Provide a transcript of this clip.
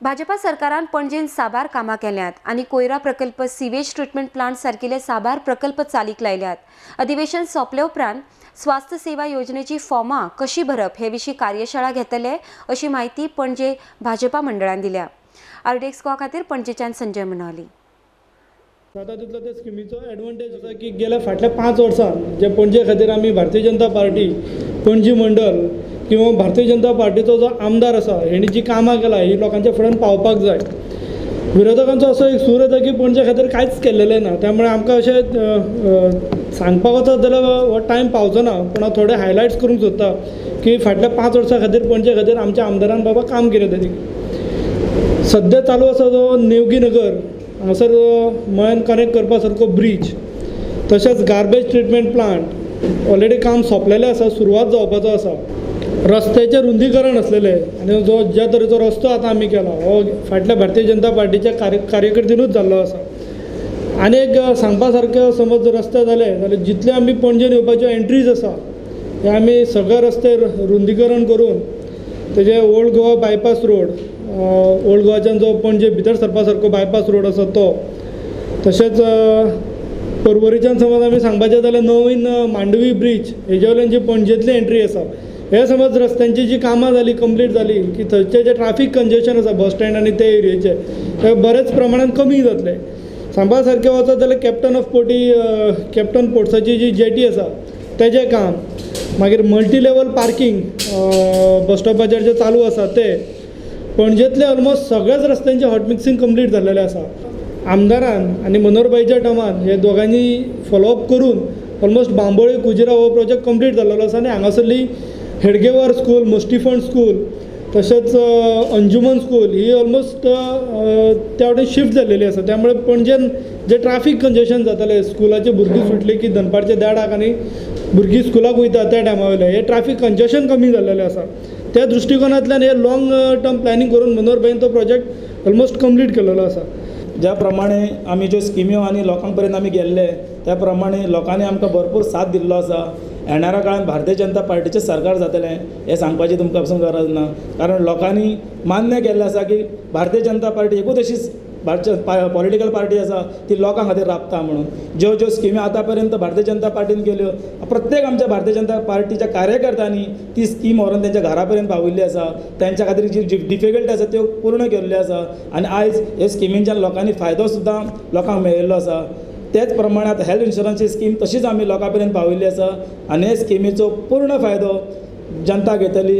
भाजपा सरकारान पणजेन साबार कामां केल्यांत आनी कोयरा प्रकल्प, सिवेज ट्रिटमेंट प्लांट सारकिले साबार प्रकल्प चालीक लायल्यात। अधिवेशन सोंपले उपरांत स्वास्थ्य सेवा योजनेची फॉर्मां कशी भरप हे विशीं कार्यशाळा घेतले अशी म्हायती पणजे भाजपा मंडळान दिल्या। आरडीएक्स गोवा खातीर पणजेच्यान संजय मनाली। जाता तितलो त्या स्किमीचो एडवांटेज आसा की गेल्या फाटल्या 5 वर्सां जे पणजे खातीर आमी भारतीय जनता पार्टी पणजी मंडळ किंवा भारतीय जनता पार्टीचो जो आमदार आसा हेणी जी कामां केला ही लोकांच्या फुड्यान पावपाक जाय। विरोधकांचो असो एक सूर येता की पणजे खातीर कांयच केल्लेलें ना, त्यामुळे आमकां अशें सांगपाक वचत जाल्यार हो टायम पावचो ना, पूण हांव थोडे हायलायट्स करूंक सोदता की फाटल्या 5 वर्सां खातीर पणजे खातीर आमच्या आमदारान बाबा काम केलें तरी। सद्या चालू आसा जो नेवगी नगर हांगासर मळ्यान कनेक्ट करपा सारको ब्रीज, तशेंच गार्बेज ट्रिटमेंट प्लांट ऑलरेडी काम सोंपलेलें आसा, सुरवात जावपाचो आसा। रस्त्याचें रुंदीकरण आसलेलें आनी जो ज्या तरेचो रस्तो आतां आमी केला हो फाटल्या भारतीय जनता पार्टीच्या कार्यकर्तीनूच जाल्लो आसा। आनी एक सांगपा सारकें समज रस्ते जाले जाल्यार जितले आमी पणजेन येवपाच्यो एंट्रीज आसा ते आमी सगळे रस्ते रुंदीकरण करून तेजे old Goa bypass road, old गोवाच्यान जो पणजे भितर सरपा सारको बायपास रोड आसा तो, तशेंच पर्वरीच्यान समज आमी सांगपाचें जाल्यार नवीन मांडवी ब्रीज हेजे वयल्यान जी पणजेंतली एंट्री आसा, हे समज रस्त्यांची जी कामां जाली कंप्लीट जाली की थंयचें जें ट्राफीक कंजेशन आसा बस स्टँड आनी ते एरियेचें ते बरेच प्रमाणान कमी जातलें। सांगपा सारकें वचत जाल्यार कॅप्टन ऑफ पोर्टी कॅप्टन पोर्ट्साची जी जेटी आसा तेजें काम, मागीर मल्टी लेवल पार्कींग बस स्टॉपाचेर जें चालू आसा ते, पणजेंतले ऑलमोस्ट सगळ्याच रस्त्यांचें हॉट मिक्सिंग कंप्लीट जाल्लेलें आसा। आमदारान आनी मनोहरबाईच्या टर्मान हे दोगांनी फॉलोअप करून ऑलमोस्ट बांबोळे कुजिरा हो प्रोजेक्ट कंप्लीट जाल्लो आसा आनी हांगासरली हेडगेवार स्कूल, मुस्टीफंड स्कूल, तशेंच अंजुमन स्कूल ही ऑलमोस्ट त्या वटेन शिफ्ट जाल्लेली आसा। त्यामुळे पणजेन जे ट्राफीक कंजेशन जातालें, स्कुलाची भुरगीं सुटली की दनपारच्या देडाक आनी भुरगीं स्कुलाक वयता त्या टायमा वयलें हें ट्राफीक कंजेशन कमी जाल्लेलें आसा। त्या दृश्टिकोनांतल्यान हे लॉंग टर्म प्लॅनिंग करून मनोहरबाईन तो प्रोजेक्ट ऑलमोस्ट कंप्लीट केलेलो आसा। ज्या प्रमाणे आमी ज्यो स्किम्यो आनी लोकां पर्यंत आमी गेल्ले त्या प्रमाणे लोकांनी आमकां भरपूर साथ दिल्लो आसा। येणाऱ्या काळान भारतीय जनता पार्टीचें सरकार जातलें हें सांगपाची तुमकां पसून गरज ना, कारण लोकांनी मान्य केल्लें आसा की भारतीय जनता पार्टी एकूच अशीच पॉलिटिकल पार्टी आसा ती लोकां खातीर राबता म्हणून। ज्यो ज्यो स्किमी आतां पर्यंत भारतीय जनता पार्टीन केल्यो प्रत्येक आमच्या भारतीय जनता पार्टीच्या कार्यकर्त्यांनी ती स्कीम व्हरून तेंच्या घरा पर्यंत पावयल्ली आसा, तेंच्या खातीर जी डिफिकल्टी आसा त्यो पूर्ण केल्ल्यो आसा आनी आयज हे स्किमींच्यान लोकांनी फायदो सुद्दां लोकांक मेळिल्लो आसा। तेच प्रमाणे आतां हेल्थ इन्शुरन्सची स्कीम तशीच आमी लोकां पर्यंत पावयल्ली आसा आनी हे स्किमीचो पूर्ण फायदो जनता घेतली।